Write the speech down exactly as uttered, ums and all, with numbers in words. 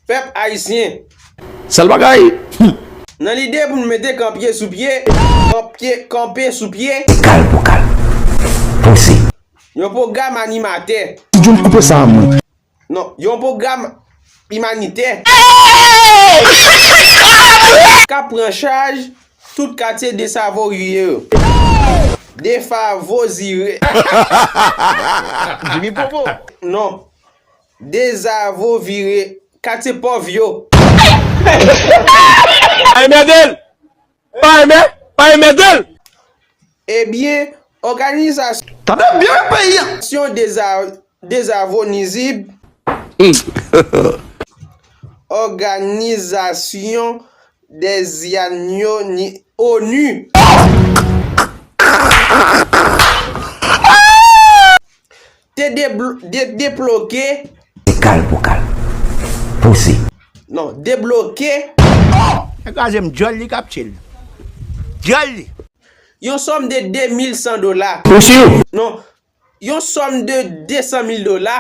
Pèp ayisyen. Sèl bagay. Nan lide pou n mete kanpye sou pye, kanpye, kanpe sou pye. Kal pou kal. Pouse. Yon pwogram animatè. Ti Jun koupe sa a mwen. Non, yon pwogram imanitè. K ap pran chaj tout katye desavorize yo. Defavozire. Jimmy Popo. Non. Dezavovire. Katye pòv yo. Pa enmède l. Pa enmè, pa enmède l. Ebyen, òganizasyon Tande byen wi peyi a. deza, dezavonizib. Òganizasyon dezyanyo ni ONU. Te deblo, de, debloke. Kal pou kal. Pouse. Non, debloke. Nèg la jwenn djòl li k ap tchil. Djòl li. Yon sòm de de mil san dola. Pouse. Non, yon sòm de de san mil dola.